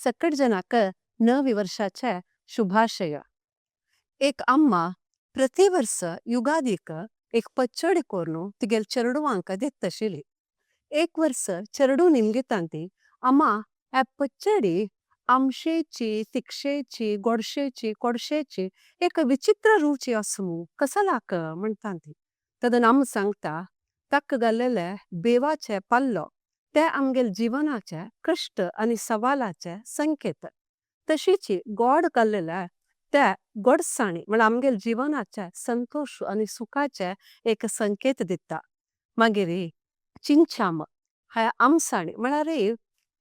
सक्कड जनाक नवी वर्षाचे शुभाशय। एक अम्मा प्रतिवर्ष युगादिक एक पछ्चोदि कोर्नु तिगेल छेर्डुवांक दित्तशिली। एक वर्ष छेर्डु निमगितांती अम्मा या पछ्चोदि आमशेची, तिक्षेची, गोड्शेची, कोड्शेची एक विचित्र रुचि असमु कसलाक मन्तांती। तदन अम्मा सांगता तक गल्लेले बेवाचे पल्लो ते अम्गेल जीवनाचे कष्ट अनि सवालाचे संकेत। तशीची गोड गल्लेले ते गोड्सानी मला अम्गेल जीवनाचे संतोष अनि सुखाचे एक संकेत दित्ता। मगिरी चिन्चाम हाय अम्सानी मला रे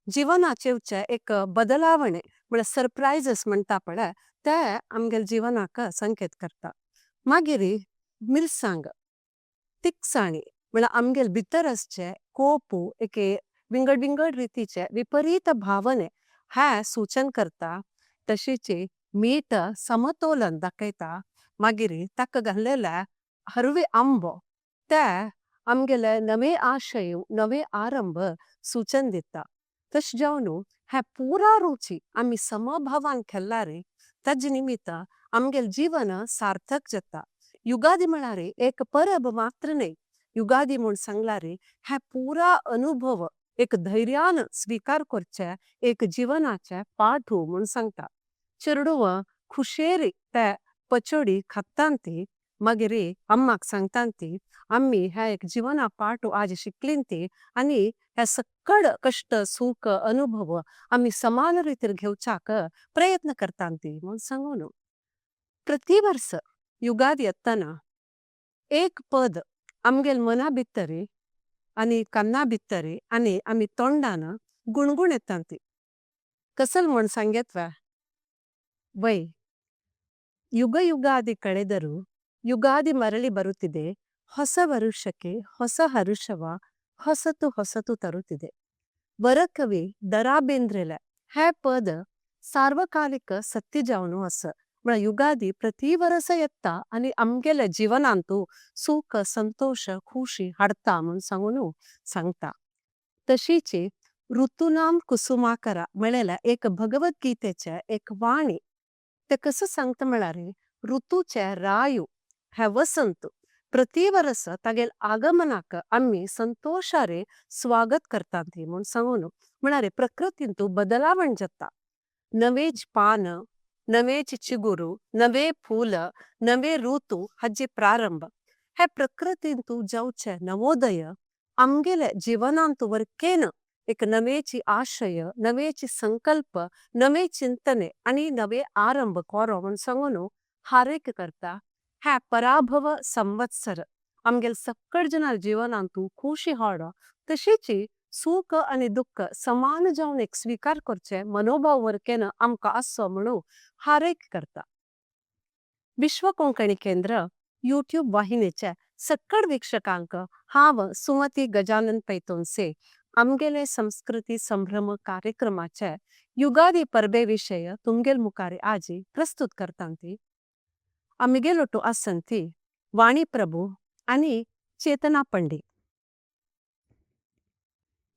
जीवनाचे उच्चे एक बदलावने मला सुरप्रिसेस मन्ता पडे ते अम्गेल जीवनाक संकेत करता। मगिरी मिर्सांग तिक्सानी मला अम्गेल बितरस्चे कोपु एके विंगड विंगड रीतीचे विपरीत भावने हाय सुचन करता। तशीची मीत समतोलन दकेता मगिरी तक गल्लेले हरुवे अम्बो ते अम्गेल नवे आशय नवे आरंभ सुचन दित्ता। तश जाउनु है पूरा रुचि अम्मी समभावन खेल्लारे तज निमित्त अम्गेल जीवन सार्थक जत्ता। युगादि मलारे एक परब मात्र नहीं युगादि मुन संगलारे है पूरा अनुभव एक धैर्यान स्वीकार करचे एक जीवनाचे पाठु मुन संगता। छेर्डुवा खुशेरी ते पछ्चोदि खत्तांती मगिरी अम्माक संगतांती अम्मी है एक जीवन पाठु आज शिकलिंती अनि है सक्कड कष्ट सुख अनुभव अम्मी समान रीतिर घेउचाक प्रयत्न करतांती मुन संगुनु। प्रतिवर्ष युगादि अत्तना एक पद अम्गेल मना बित्तरे अनि कन्ना बित्तरे अनि अम्मी तोंडान गुन्गुन एत्तांती। कसल मुन संगेत्वे वै युग युगादि कलेदरु युगादि मरलि बरुत्तिदे होस वरुशके होस हरुशव होसतु होसतु तरुत्तिदे। वरकवि दराबेंद्रेले है पद सार्वकालिक सत्य जाउनु अस मल युगादि प्रतिवर्ष एत्त अनि अम्गेल जीवनान्तु सुख सन्तोष खुशि हर्त मुन संगुनु संगत। तशीची ऋतुनाम कुसुमाकर मलेल एक भगवद् गीतेचे एक वाणी ते कस संगत मलारे ऋतुचे रायु है वसंत प्रतिवर्ष तगेल आगमनाक अम्मी सन्तोषारे स्वागत करतांती मुन संगुनु। मलारे प्रकृतिन्तु बदलावन जत्त नवेच पान नवेच चिगुरु नवे फूल नवे ऋतु हज्जे प्रारंभ है प्रकृतिन्तु जाउचे नवोदय अम्गेल जीवनान्तु वर्केन एक नवेची आशय नवेची संकल्प नवे चिंतने अनि नवे आरंभ कोरो मुन संगुनु हारेक करता है पराभव संवत्सर अम्गेल सक्कड जनाल जीवनान्तु खुशी हाडो तशीची सुख अनि दुःख समान जाऊन एक स्वीकार करचे मनोभाव वर्केन अम्का अस्सो मणु हारेक करता। विश्व कोंकणी केंद्र यूट्यूब वाहिनीचे सक्कड वीक्षकांक हांव सुमती गजानन पैतोनसे अम्गेले संस्कृती संभ्रम कार्यक्रमाचे युगादि परबे विषय तुमगेल मुखारे आजी प्रस्तुत करतांती। अम्गेलोटु असंती वाणी प्रभु अनि चेतना पंडित।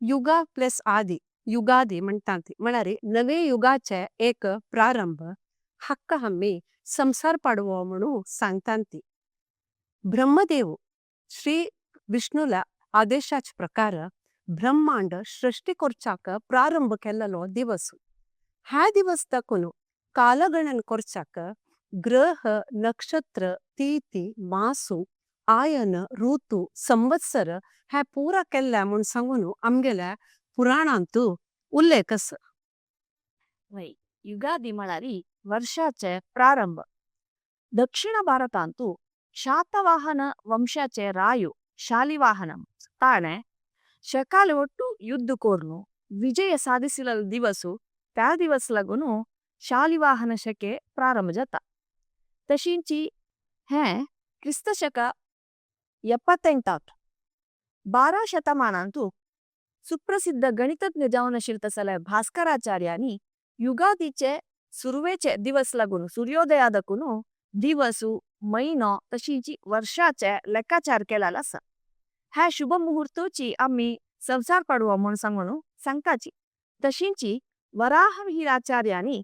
युगा प्लस आदि युगादि मंतांती मलारे नवे युगाचे एक प्रारंभ हक्क हम्मी संसार पडवो मणु सांगतांती। ब्रह्मदेव श्री विष्णुला आदेशाच प्रकार ब्रह्मांड सृष्टि कोर्चाक प्रारंभ केल्लालो दिवस। हा दिवस तकुनु कालगणन कोर्चाक ग्रह नक्षत्र तीति मासु आयन ऋतु संवत्सर है पूरा केल्ला मुन संगुनु अम्गेले पुराणांतु उल्लेखस। वै युगादि मलारी वर्षाचे प्रारंभ। दक्षिण भारतांतु शातवाहन वंशाचे रायु शालिवाहनम ताने शकाले ओट्टु युद्ध कोर्नु विजय साधिसिलल दिवसु त्या दिवस लगुनु शालिवाहन शके प्रारंभ जाता। तशींची हैं क्रिस्त शक एप्पत्तेंटात 12 शतमानांतु सुप्रसिद्ध गणितज्ञ जावनशील भास्कराचार्यानी युगादीचे सुरुवेचे दिवस लागून सूर्योदयादकुनु दिवसु महिनो तशींची वर्षाचे लेखाचार केलाला असा। ह्या शुभ मुहूर्तोची आम्ही संसार पाडवा म्हूण सांगून सांगताची। तशींची वराहमिहिराचार्यानी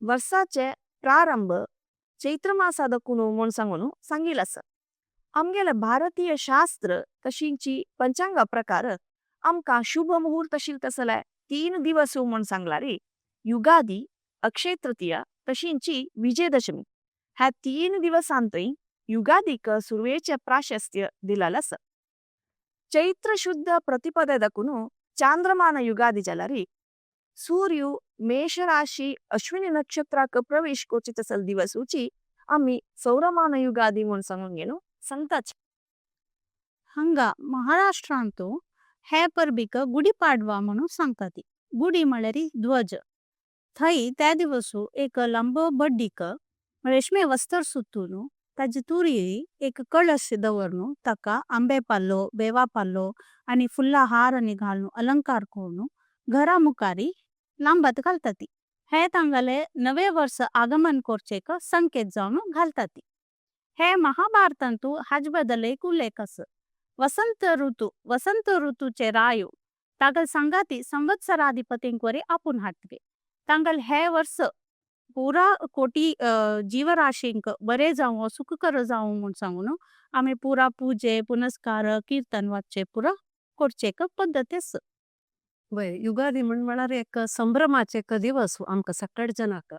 वर्षाचे प्रारंभ चैत्र मासादकुनु म्हूण सांगून सांगिलास। आमगेले भारतीय शास्त्र तशींची पंचांग प्रकार आमका शुभ मुहूर्त शील तसले 3 दिवस म्हूण सांगलारी युगादी, अक्षय तृतीया तशींची विजयदशमी ह्या 3 दिवसांतई युगादीक सुरवेचे प्राशस्त्य दिलालास। चैत्र शुद्ध प्रतिपदकुनु चांद्रमान युगादी जलारी सूर्य मेष राशि अश्विनी नक्षत्राक प्रवेश कोचित सल दिवसूची आमी सौरमान युगादी म्हूण सांगून घेनु सांगताच। हंगा महाराष्ट्रांतु हे परबीक गुडी पाडवा म्हणून सांगताती। गुडी म्हळ्यारी ध्वज। थई त्या दिवसु एक लंबो बड्डीक रेशमे वस्त्र सुत्तुनु ताजी तुरी एक कलश दवरनु तका आंबे पाल्लो बेवा पाल्लो अनि फुल्ला हार अनि घालनु अलंकार कोरनु घरा मुकारी लंबत घालताती। हे तंगले नवे वर्ष आगमन कोरचेक संकेत जावनु घालताती। हे महाभारतंतु हज बदले कुलेकस। वसंत ऋतु, वसंत ऋतु चे रायु तागल संगाती संवत्सराधिपतिंक्वरी आपुन हाटवे। तांगल हे वर्ष पूरा कोटी जीवराशिंक बरे जाऊं सुख कर जाऊं म्हूण सांगूनु आमी पूरा पूजे पुनस्कार कीर्तन वाचे पूरा कोरचेक पद्धतीस। वय युगादी म्हण म्हळ्यार एक संभ्रमाचे एक दिवस आमका सकट जनाक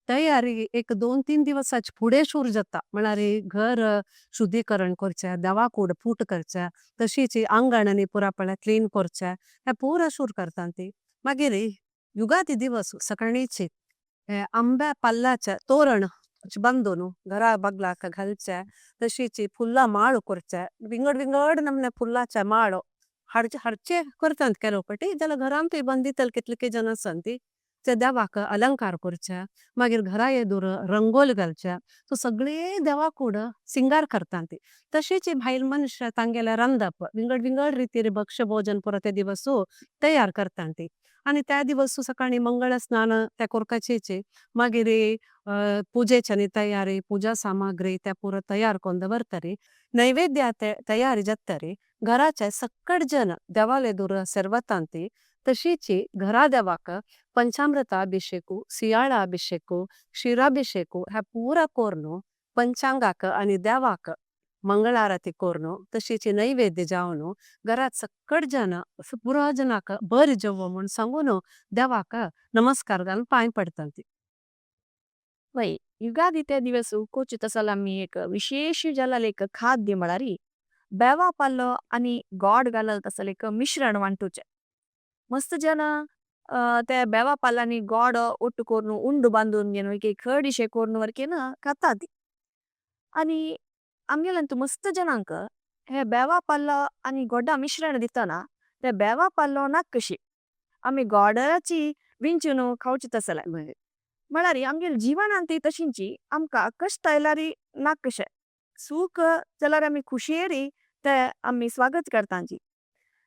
तयारी एक 2-3 दिवसाच पुढे शूर जाता म्हळ्यार घर शुद्धीकरण करचे, दवाकूड पूट करचे, तशीच अंगणानी पुरा पळा क्लीन करचे, हे पुरा शूर करतांती। मागीर युगादी दिवस सकाळीची आंब्या पल्लाचे तोरण बंदोनु घरा बगलाक घालचे, तशीच फुल्ला माळो करचे, विंगड विंगड नमने फुल्लाचे माळो हरचे करतांत केलो पटी जला घरांतु बंदितल कितले जन संती ते देवाक अलंकार करचे, मागीर घरा येदूर रंगोल घालचे, तो सगळे देवाकूड सिंगार करतांती। तशीच भाईल मनुष्य तांगेले रंदप विंगड विंगड रीतीर भक्ष्य भोजन पुरा ते दिवसु तयार करतांती। आणि त्या दिवसु सकाळी मंगल स्नान त्या कोरकाचेचे मागीर पूजेचनी तयारी पूजा सामग्री त्या पुरा तयार कोंद वर्तरी नैवेद्य तयारी जातरी घराचे सक्कड जन देवाले दूर सर्वतांती। तशीच घरा देवाक पंचामृत अभिषेकु, सियाळ अभिषेकु, क्षीराभिषेकु ह्या पुरा कोरनु पंचांगाक आणि देवाक मंगल आरती कोरनु तशीच नैवेद्य जावनु घरात सक्कड जन पुरा जनाक बर जेवो म्हूण सांगूनु देवाक नमस्कार घालून पाय पडतांती। वय युगादी ते दिवसु कोचित सलामी एक विशेष जलालेक खाद्य म्हळ्यारी बेवा पाल्लो आणि गोड घालल तसलेक मिश्रण वांटुचे। मस्त जन ते बेवा पाल्लानी गोड ओट्टु कोरनु उंडु बंदून घेनु एक खडिशे कोरनु वर्केन खाताती। आणि आमगेलंतु मस्त जनांक हे बेवा पाल्लो आणि गोडा मिश्रण दिताना ते बेवा पाल्लो नक्कशी आमी गोडाची विंचुनु खावची तसले। म्हळ्यारी आमगेल जीवनांती तशींची आमका कष्ट आयलारी नक्कशे सुख जलारी आमी खुशेरी ते आमी स्वागत करतांची।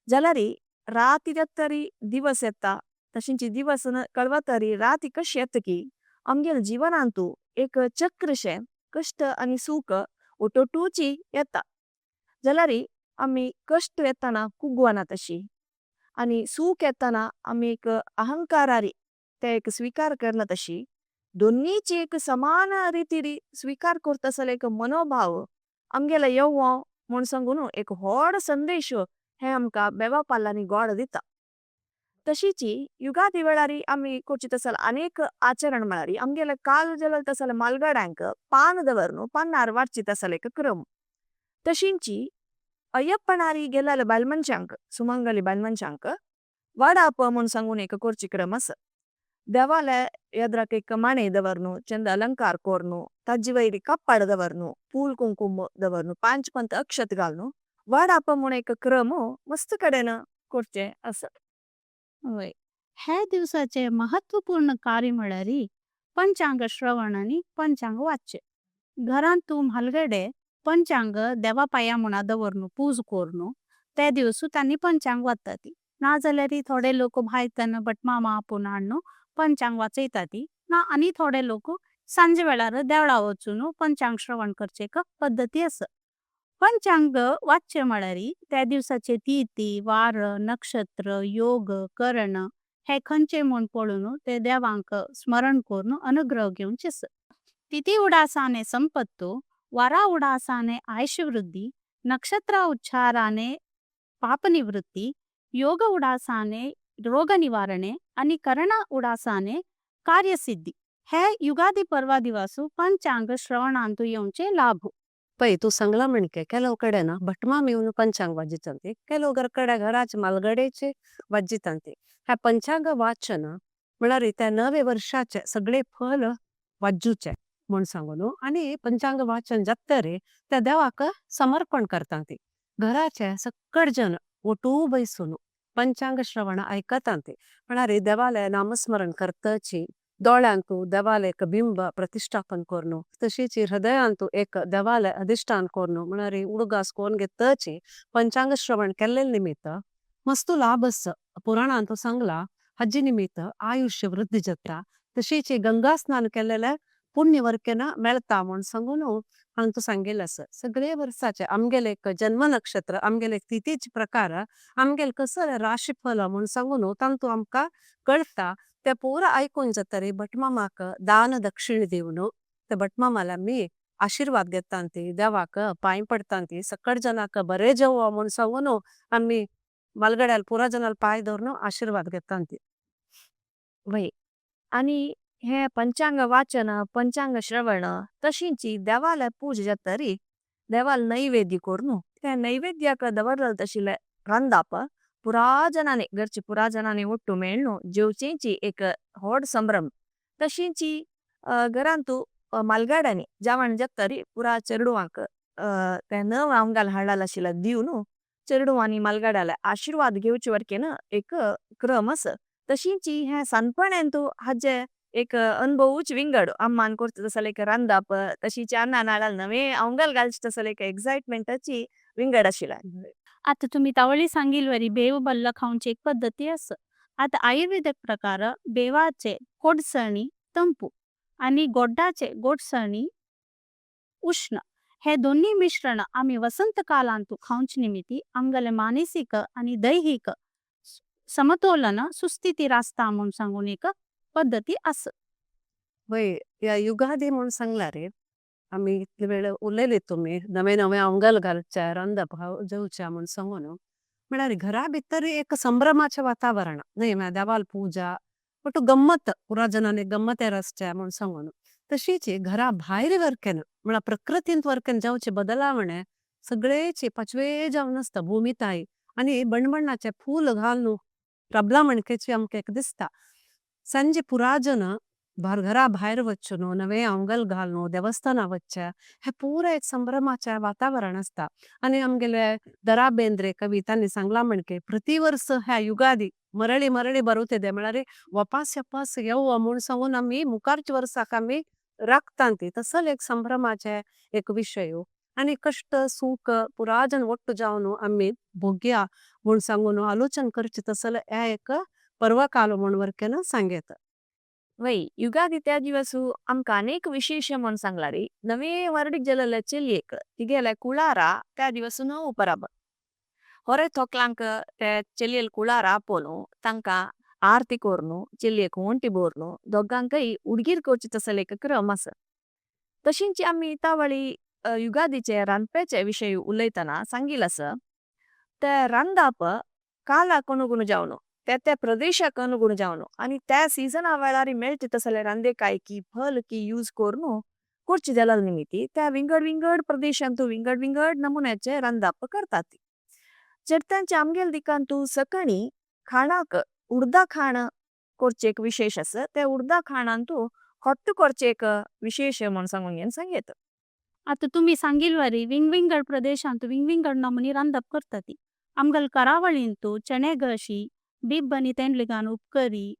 जलारी राती जातरी दिवस येता तशींची दिवस कळवतारी राती कशी येतकी आमगेल जीवनांतु एक चक्रशे कष्ट आणि सुख ओटोटूची येता। जलारी आमी कष्ट येताना कुगवाना तशी आणि सुख येताना आमी एक अहंकारारी ते एक स्वीकार करना तशी दोन्हीची एक समान रीतीरी स्वीकार करता एक मनोभाव आमगेला येवो म्हूण सांगून एक व्हड संदेश हे आमका बेवा पाल्लानी गोड दिता। तशीची युगादी वेळारी आमी कोची तसल अनेक आचरण म्हळ्यारी आमगेले काल जलल तसल मालगाड्यांक पान दवरनु पानार वाटची तसल एक क्रम। तशींची अय्यप्पनारी गेलाले बालमनशांक सुमंगली बालमनशांक वाडाप म्हूण सांगून एक कोरची क्रम आसा। देवाले यद्राक एक माणे दवरनु चंद अलंकार कोरनु ताजी वैरी कप्पाड दवरनु फूल कुंकुम दवरनु पांच पंत अक्षत घालनु वाडाप म्हूण एक क्रम मस्त कडेन कोरचे आसा। वय हे दिवसाचे महत्वपूर्ण कार्य म्हळ्यारी पंचांग श्रवण आणि पंचांग वाचे। घरांतु म्हालगडे पंचांग देवा पाया म्हूण दवरनु पूज कोरनु ते दिवसु तांनी पंचांग वाचताती। ना जाल्यारी थोडे लोक भायतन बटमामा आपून हाडनु पंचांग वाचयताती ना आनी थोडे लोक सांजे वेळार देवळा वचून पंचांग श्रवण करचे एक पद्धती आसा। पंचांग वाचे म्हळ्यारी त्या दिवसाचे तिथी, वार, नक्षत्र, योग, करण हे खंयचे म्हूण पळोवन ते देवांक स्मरण करून अनुग्रह घेवचे। तिथी उडासाने संपत्तु, वारा उडासाने आयुष्यवृद्धि, नक्षत्र उच्चाराने पापनिवृत्ति, योग उडासाने रोग निवारणे आणि करण उडासाने कार्यसिद्धी हे युगादी पर्वा दिवसु पंचांग श्रवणांतु येवचे लाभ। पळय तूं सांगला म्हणके ಕೆಲವು कडेन भटमाम येवन पंचांग वाजितांती, ಕೆಲವು कडेन घराच मालगडेचे वाजितांती। ह्या पंचांग वाचन म्हळ्यार त्या नवे वर्षाचे सगळे फल वाजुचे म्हण सांगून आणि पंचांग वाचन जातरे त्या देवाक समर्पण करतांती। घराचे सगळे जन ओटू बैसून पंचांग श्रवण ऐकतांती, म्हळ्यार देवाले नामस्मरण करताची, दोळ्यांतु देवाले एक बिंब प्रतिष्ठापन करून, तशीच हृदयांतु एक देवाले अधिष्ठान करून, म्हळ्यार उडगास कोण घेताची पंचांग श्रवण केल्ले निमित्त मस्तू लाभ आसा। पुराणांतु सांगला हाजे निमित्त आयुष्य वृद्धी जाता, तशीच गंगा स्नान केल्लेले पुण्य वर्केन मेळता म्हण सांगून हांतु सांगिल्लें आसा। सगळे वर्साचे आमगेले एक जन्म नक्षत्र, आमगेले तिथीचे प्रकार, आमगेले कसले राशीफल म्हण सांगून तांतु आमकां कळटा। ते पुरा आयकून जातरी भटमामाक दान दक्षिण दिवन ते भटमामाला आमी आशीर्वाद घेतांती, देवाक पांय पडतांती, सगळे जनाक बरे जावं म्हण सांगून आमी मालगड्याल पुरा जनाल पांय धरून आशीर्वाद घेतांती। वय आणि हे पंचांग वाचन पंचांग श्रवण तशींची देवाला पूजा जातरी देवाल नैवेद्य करून त्या नैवेद्याक दवरल तशिले रांदाप पुरा जनाने घरचे पुरा जनाने ಒಟ್ಟು मेळनु जेवचेंची एक व्हड संभ्रम। तशींची घरांतु मालगाड्यांनी जेवण जातरी पुरा चेडवांक ते नव आमगाल हाडला आशिल्ले दिवन चेडवांनी मालगाड्याले आशीर्वाद घेवचे वरकेन एक क्रम आसा। तशींची हे सानपणांतु हाजे एक अनुभवूच विंगड अम्मान करता तसले एक रांदाप तशीची अन्ना नाडाल नवे आमगाल घालचे तसले एक एक्सायटमेंटाची विंगड आशिल्ले। आता तुम्ही तावळी सांगिल वरी बेव बल्ल खावची एक पद्धती आसा। आता आयुर्वेदिक प्रकार बेवाचे गोडसणी तंपू आणि गोड्डाचे गोडसणी उष्ण हे दोन्ही मिश्रण आम्ही वसंत कालांतु खावचे निमित्ती आमगेले मानसिक आणि दैहिक समतोलन सुस्थिती रासता म्हूण सांगून एक पद्धती आसा। वय ह्या युगादी म्हूण सांगला रे आमी इतले वेळ उलयले तुमी नवे नवे आंगल घालचे रांदप जेवचे म्हूण सांगून, म्हळ्यार घरा भितर एक संभ्रमाचें वातावरण न्हय, म्हळ्यार देवाल पुजा बट गम्मत पुरा जनांनी गम्मत आसचे म्हूण सांगून। तशीच घरा भायर वरकेन म्हळ्यार प्रकृतींत वरकेन जावचे बदलावणे सगळेचे पाचवे जावन आसता भुमिताय आनी बणबणाचे फूल घालून रबला म्हणकेची आमकां एक दिसता। सांजे पुरा जन घरा भायर वचून नवे आंगल घालून देवस्थाना वचचे हे पुरा एक संभ्रमाचें वातावरण आसता। आनी आमगेले दरा बेंद्रे कवितांनी सांगला म्हणके प्रतिवर्स ह्या युगादी मरळी मरळी बरोवते म्हळ्यार वापास वापास येवो म्हूण सांगून आमी मुखारच्या वर्साक आमी राखतांती तसो एक संभ्रमाचे एक विशय। आनी कश्ट सुख पुरा जन ಒಟ್ಟು जावन आमी भोग्या म्हूण सांगून आलोचन करचे तसले हे एक पर्वकाल म्हूण वरकेन सांगेत। वय युगादी त्या दिवसु आमकां अनेक विशेष म्हूण सांगला रे नवे वर्डीक जाल्ले चलयेक तिगेले कुळारा त्या दिवसु नवो परब होरे थोकलांक ते चलयेल कुळारा आपोवन तांकां आरती करून चलयेक होंटी भरून दोगांकय उडगीर करचे तसले एक क्रम आसा। तशींच आमी तावळी युगादीचे रांदप्याचे विशय उलयतना सांगिल आसा ते रांदाप कालाक अनुगुण जावन त्या त्या प्रदेशाक अनुगुण जावन आनी त्या सिजना वेळार मेळचे तसले रांदेकाय की फल की यूज करून करचे जाल्यार निमित्ती त्या विंगड विंगड प्रदेशांतु विंगड विंगड नमुन्याचे रांदाप करतात। चेडतांचे आमगेल दिकांतु सकणी खाणाक उर्दा खाण करचे एक विशेष आसा, त्या उर्दा खाणांतु खोट्ट करचे एक विशेष म्हूण सांगून घेवन सांगेत। आता तुम्ही सांगिल वरी विंगविंगड प्रदेशांतु विंगविंगड नमुनी रांदप करतात। आमगेल करावळींतु चणे घशी, बिब्बनी तेंडलिगान उपकरी,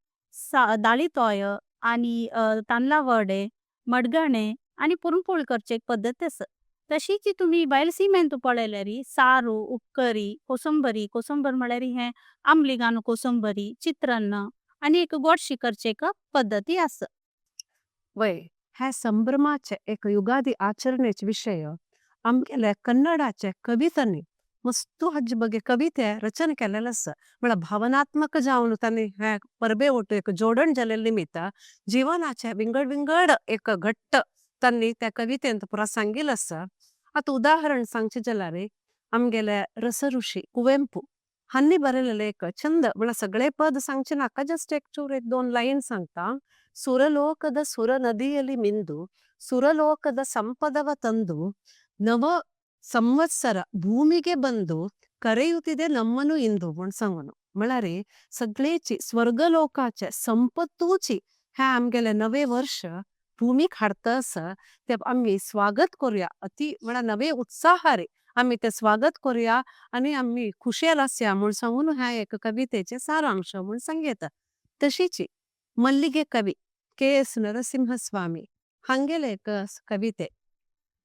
दाळी तोय आणि तांदळा वडे, मडगणे आणि पुरणपोळी करचे एक पद्धत आसा। तशीच तुम्ही बयलसीमेंतु पळयल्यार सारू, उपकरी, कोसंबरी, कोसंबर म्हळ्यार हे आमलिगान कोसंबरी, चित्रान्न आणि एक गोडशी करचे एक पद्धती आसा। वय हे संभ्रमाचे एक युगादी आचरणेचे विशय आमगेले कन्नडाचे कवितांनी मस्तू हाजे बगे कविते रचन केलेलें आसा म्हळ्यार भावनात्मक जावन तांणी हे परबे वटू एक जोडण जाल्लें निमित्त जिवनाचे विंगड विंगड एक घट्ट तांणी त्या कवितेंत पुरा सांगिल्लें आसा। आतां उदाहरण सांगचें जाल्यार आमगेले रसऋषी कुवेंपू हांणी बरयलेलें एक छंद म्हळ्यार सगळे पद सांगचे नाका जस्ट एक चूर एक दोन लायन सांगता। सुरलोकद सुर नदियली मिंदु सुरलोकद संपदव तंदु नव संवत्सर भूमिगे बंदु करेयुतिदे नम्मनु इंदु म्हूण सांगून म्हळ्यार सगळेची स्वर्गलोकाचे संपत्तूची हे आमगेले नवे वर्ष भूमीक हाडता आसा ते आमी स्वागत करुया अति म्हळ्यार नवे उत्साहारे आमी ते स्वागत करुया आनी आमी खुशेल आसया म्हूण सांगून ह्या एक कवितेचे सारांश म्हूण सांगता। तशीच मल्लिगे कवी के एस नरसिंहस्वामी हांगेले एक कविते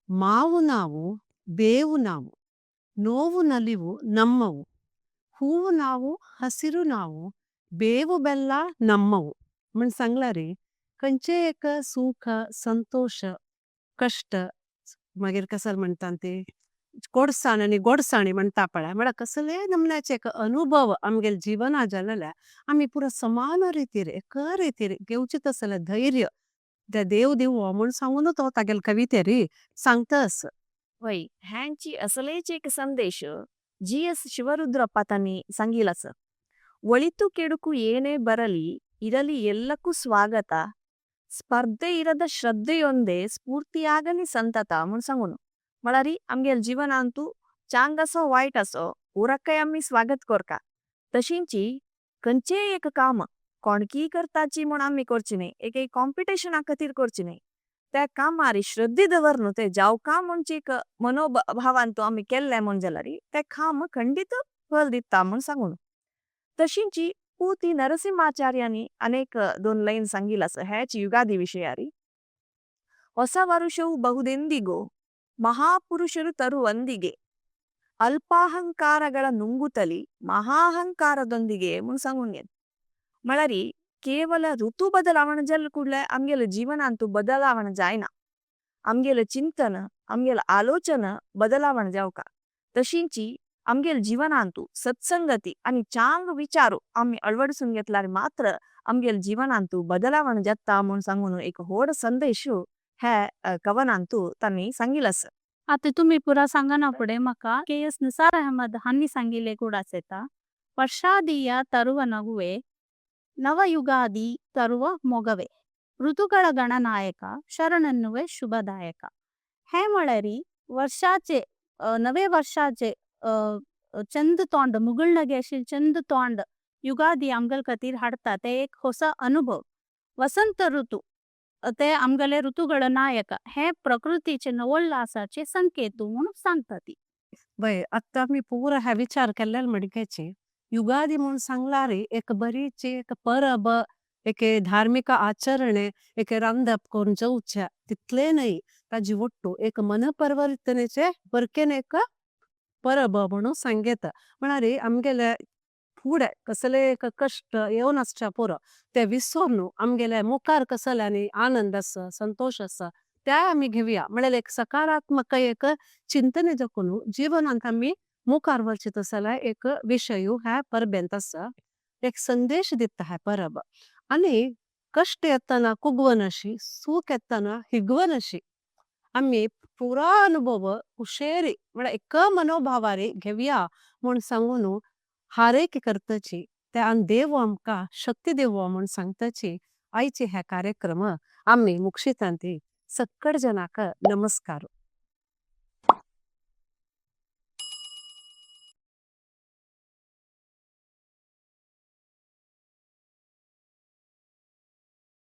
मावु नावु बेवु नावु ನೋವು ನಲಿವು ನಮ್ಮವು ಹೂವು ನಾವು ಹಸಿರು ನಾವು ಬೇವು ಬೆಲ್ಲ ನಮ್ಮವು म्हण सांगला रे खंयचें एक सुख संतोष कष्ट मागीर कसल म्हणटा ती कोडसाण आनी गोडसाणी म्हणटा पळय म्हळ्यार कसले नमन्याचे एक अनुभव आमगेले जिवना जालेले आमी पुरा समान रितीर एक रितीर घेवचे तसले धैर्य ते देव दिवो म्हूण सांगून तो तागेले कवितेरी सांगता आसा। वय ह्यांची असलेच एक संदेश जी एस शिवरुद्रप्पा तांणी सांगिल्लो आसा। ಒಳಿತು ಕೆಡುಕು ಏನೇ ಬರಲಿ ಇರಲಿ ಎಲ್ಲಕ್ಕೂ ಸ್ವಾಗತ ಸ್ಪರ್ಧೆ ಇರದ ಶ್ರದ್ಧೆಯೊಂದೇ ಸ್ಫೂರ್ತಿಯಾಗಲಿ ಸಂತತ म्हूण सांगून म्हळ्यार आमगेले जिवनांतु चांग आसो वायट आसो उरक्कय आमी स्वागत करता। तशींची खंयचेय एक काम कोणकीय करताची म्हूण आमी करची न्ही एक एक कॉम्पिटिशना खातीर करची न्ही त्या कामार श्रद्धे दवरनु ते जावं काम म्हणचे एक मनोभावान आमी केल्लें म्हूण जाल्यार तें काम खंडीत फल दिता म्हूण सांगून। तशींची पूती नरसिंहाचार्यांनी अनेक दोन लायन सांगिल्लें आसा ह्याच युगादी विशयारी। ಹೊಸ ವರುಷವು ಬಹುದೆಂದಿಗೋ ಮಹಾಪುರುಷರು ತರುವಂದಿಗೆ ಅಲ್ಪಾಹಂಕಾರಗಳ ನುಂಗುತಲಿ ಮಹಾಹಂಕಾರದೊಂದಿಗೆ म्हूण सांगून घेत। म्हळ्यार केवल ऋतु बदलावण जाले कूडले आमगेले जिवनांतु बदलावण जायना आमगेले चिंतन आमगेले आलोचना बदलावण जावका। तशींची आमगेले जिवनांतु सत्संगती आनी चांग विचारू आमी अळवडसून घेतल्यार मात्र आमगेले जिवनांतु बदलावण जाता म्हूण सांगून एक व्हड संदेश हे कवनांतु तांणी सांगिल्लो आसा। आतां तुमी पुरा सांगना फुडें म्हाका के एस निसार अहमद हांणी सांगिल्लें कुडास येता। ವರ್ಷಾದಿಯ ತರುವ ನಗುವೆ ನವಯುಗಾದಿ ತರುವ ಮೊಗವೆ ಋತುಗಳ ಗಣನಾಯಕ ಶರಣನ್ನುವೆ ಶುಭದಾಯಕ। हे म्हळ्यार वर्षाचे नवे वर्षाचे चंद तोंड मुगुळनगे अशें चंद तोंड युगादी आमगेले खातीर हाडटा ते एक होस अनुभव। वसंत ऋतू ते आमगेले ऋतुಗಳ नायक हे प्रकृतीचे नवोल्लासाचे संकेत म्हूण सांगता ती। वय आतां आमी पुरा हे विचार केल्ले म्हणकेचे युगादी म्हूण सांगला रे एक बरीची एक परब एक धार्मिक आचरण एक रांदप करून जेवचे तितले न्हय ताजी वट्टू एक मनपरवर्तनेचे बरकेन एक परब म्हणून सांगता। म्हळ्यार आमगेले फुडें कसले एक कश्ट येवन आसचे पुरो ते विसरून आमगेले मुखार कसले आनी आनंद आसा संतोष आसा ते आमी घेवया म्हळ्यार एक सकारात्मक एक चिंतन जकून जिवनांत आमी मुखार वचचे तसले एक विशय ह्या परबेंत आसा एक संदेश दिता ह्या परब। आनी कश्ट येतना कुगवनशी सूख येतना हिगवनशी आमी पुरा अनुभव कुशेरी म्हळ्यार एक मनोभावारी घेवया म्हूण सांगून हारेक करतची ते आनी देव आमकां शक्ती देव म्हूण सांगताची आयचे हे कार्यक्रम आमी मुक्षितांती सक्कड जनाक नमस्कार।